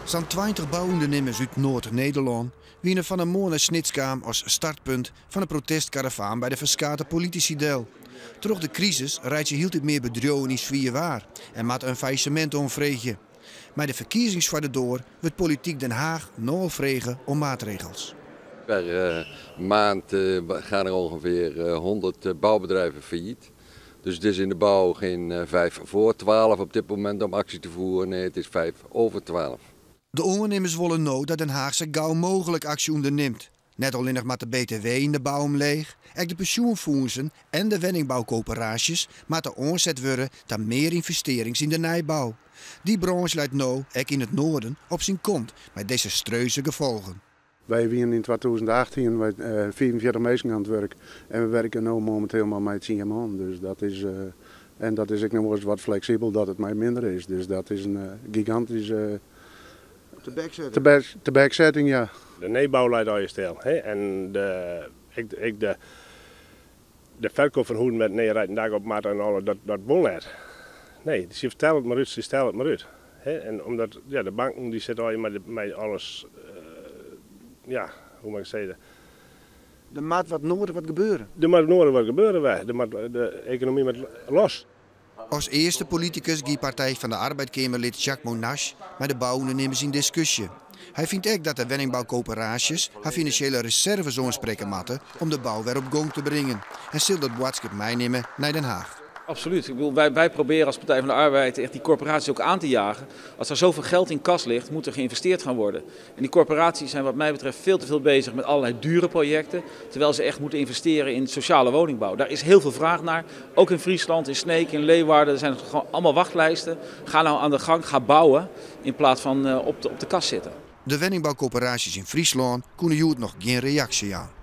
Sa'n 20 bouûndernimmers út Noard-Nederlân wiene fan 'e moarn nei Snits kaam as startpunt fan 'e protestkaravaan by de ferskate politisy del. Troch de krisis reitsje hieltyd mear bedriuwen yn swier waar en moatte in faillissemint oanfreegje. Mei de ferkiezings foar de doar wurdt polityk Den Haach no al frege om maatregels. Per maand gaan er ongeveer 100 bouwbedrijven failliet. Dus het is in de bouw geen 11:55 op dit moment om actie te voeren. Nee, het is 12:05. De ûndernimmers wolle no dat Den Haach sa gau mooglik aksje ûndernimt. Net allinnich moat de BTW yn de bou omleech, ek de pensjoenfûnsen en de wenningboukoöperaasjes moatte oanset wurde ta mear ynvestearrings yn de nijbou. Dy brânsj leit no, ek yn it Noarden, op syn kont mei desastreuze gefolgen. Wy wienen yn 2008 mei 45 minsken oan it wurk en we werke no mominteel mar mei 10 man. Dus dat is, en dat is ek noch wolris wat fleksibel dat it mei minder is. Dus dat is in gigantyske tebeksetting, ja. De nijbou leit allegear stil. Hè? En de, ik, ik de, de ferkeap fan hûzen met nije reiten dak op moat en alle, dat wol net. Nee, se fertelle it mar út, se stelle it mar út. Hè? En omdat, ja, de banken dy sitte allegear mei alles, ja, hoe moat ik sizze? Der moat wat noadich wat gebeure. Der moat noadich wat gebeure, wer. Der moat, de ekonomy moat los. As earste politikus gie Partij van de Arbeid-keamerlid Jacques Monasch mei de bouûndernimmers yn diskusje. Hy fynt ek dat de wenningboukoöperaasjes har finansjele reserves oansprekke moatte om de bou wer op gong te bringen en sil dat boadskip meinimme nei Den Haach. Absoluut. Ik bedoel, wij proberen als Partij van de Arbeid echt die corporaties ook aan te jagen. Als er zoveel geld in kas ligt, moet er geïnvesteerd gaan worden. En die corporaties zijn wat mij betreft veel te veel bezig met allerlei dure projecten, terwijl ze echt moeten investeren in sociale woningbouw. Daar is heel veel vraag naar. Ook in Friesland, in Sneek, in Leeuwarden. Er zijn gewoon allemaal wachtlijsten. Ga nou aan de gang, ga bouwen in plaats van op de kas zitten. De wenningboukoöperaasjes yn Fryslân koene hjoed noch gjin reaksje jaan.